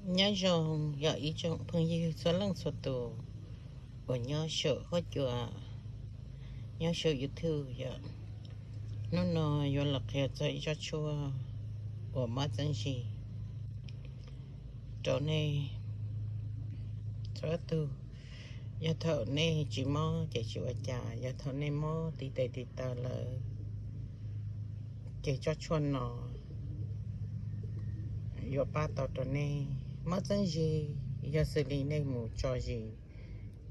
Nyob zoo yog ib tsoom phooj ywg txhua leej txhua tus uas nyob saum huab cua, nyob saum YouTube yom. Hnub no yuav los qhia txog ib tsob tshuaj uas mob txeeb zis rau nej txhua tug. Yog thaum nej tsis mob ces tsis ua cas, yog thaum nej mob tiv tes tiv taw lawm ces tsob tshuaj no yuav pab tau rau nej. Mob txeeb zis yog xws li nej mus tso zis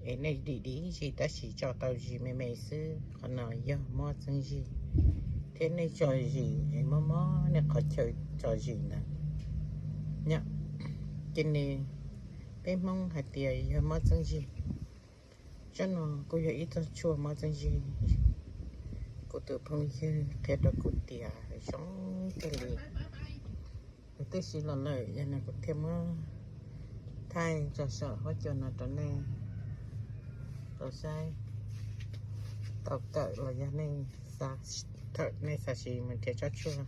es nej dim dim zis tab sis tso tau zis me me xwb, qhov no yog mob txeeb zis. Thiab nej tso zis es mob mob nej qhov chaw tso zis ntawd, ces nws, peb Hmoob hais tias yog mob txeeb zis. Tsob no kuj yog ib tsob tshuaj mob txeeb zis. Kuv tus phooj ywg qhia rau kuv tias zoo kawg li. Kuv twb siv los lawm, yog no kuv thiaj muab thaij tso saum huab cua no rau nej tau saib, tau kawm los yog nej, thaum nej xav siv mus nrhiav tsob tshuaj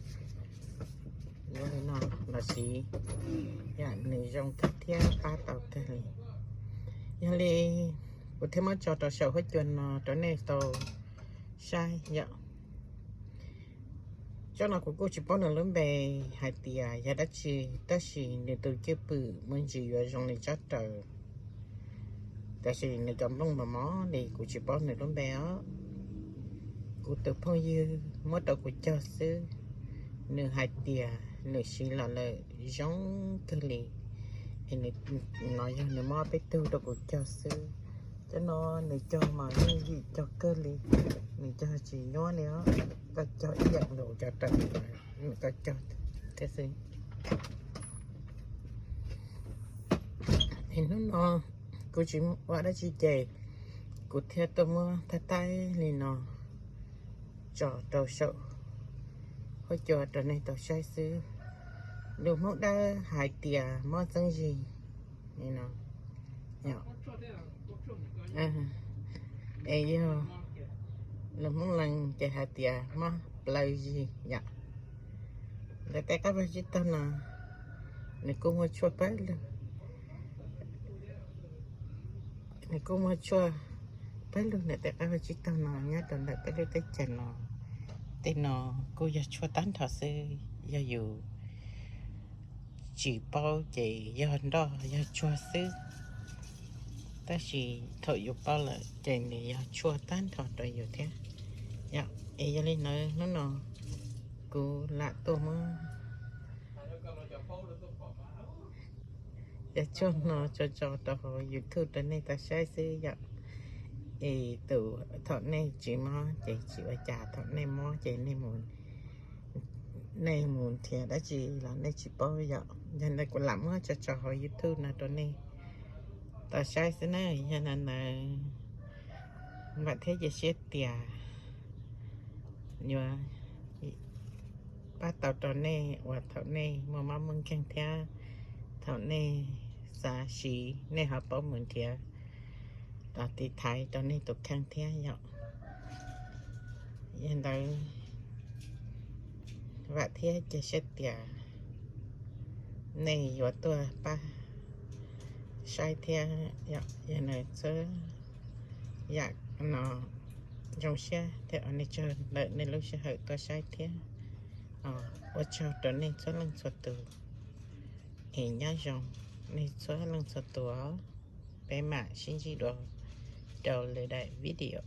yuav li no los siv, yam nws zoo kawg thiab pab tau kawg li. Yog li kuv thiaj muab tso rau saum huab cua no rau nej tau saib yom. Tsob no kuv kuj tsis paub nws lub npe hais tias yog dab tsi, tab sis nws tus cwj pwm muaj ntsis yuav zoo li tsob raws, tab sis nws cov nplooj mos mos li kuv tsis paub nws lub npe os. Kuv tus phooj ywg muab rau kuv cog xwb, nws hais tias nws siv los lawm zoo kawg li. Es nws, no yog nws muab peb tug rau kuv cog xwb. Cov no nws cog mas yeej yim cog kawg li, nws cog tsis nyuab li os. Koj cog ib yam nkaus cov raws, nws koj cog thiab xwb. Es hnub no kuv tsis ua dab tsi ces kuv thiaj tuaj muab thaij thaij li no tso rau saum huab cua rau nej tau saib xwb. Lus Hmoob Dawb hais tias mob txeeb zis no, es yog lus Hmoob Lees ces hais tias mob plaws zis yom. Ntawm tej qab vaj tsib taug no nws kuj muaj tshuaj pawg lug, nws kuj muaj tshuaj pawg lug ntawm tej qab vaj tsib taug no nyob rau ntawm peb lub teb chaws no. Tej no kuj yog tshuaj tag nrho xwb, yog yus tsis paub ces yog nroj yog tsuag xwb, tab sis thaum yus paub lawm ces nws yog tshuaj tag nrho rau yus thiab. Es yog li ntawd hnub no kuv lam tuaj muab cov tshuaj no tso tso rau hauv YouTube rau nej tau saib xwb yom. Es tus, thaum nej tsis mob ces tsis ua cas, thaum nej mob ces nej mus, nej mus nrhiav dab tsi los nej tsis paub yom. Yog ntawd kuv lam muab tso tso hauv YouTube no rau nej tau saib xwb na. Yog li ntawd vam thiab cia siab tias yuav pab tau rau nej uas thaum nej muaj mob muaj nkeeg thiab thaum nej xav siv nej ho paub mus nrhiav los tiv thaiv rau nej tus kheej thiab yom. Yog li ntawd vam thiab cia siab tias nej yuav tuaj pab saib thiab yom. Yog li ntawd txhua yam no zoo siab thiab ua nej tsaug ntawm nej lub sij hawm tuaj saib thiab ua tsaug rau nej txhua leej txhua tus. Es nyob zoo nej txhua leej txhua tus, peb mam sib ntsib dua rau lwm daim video.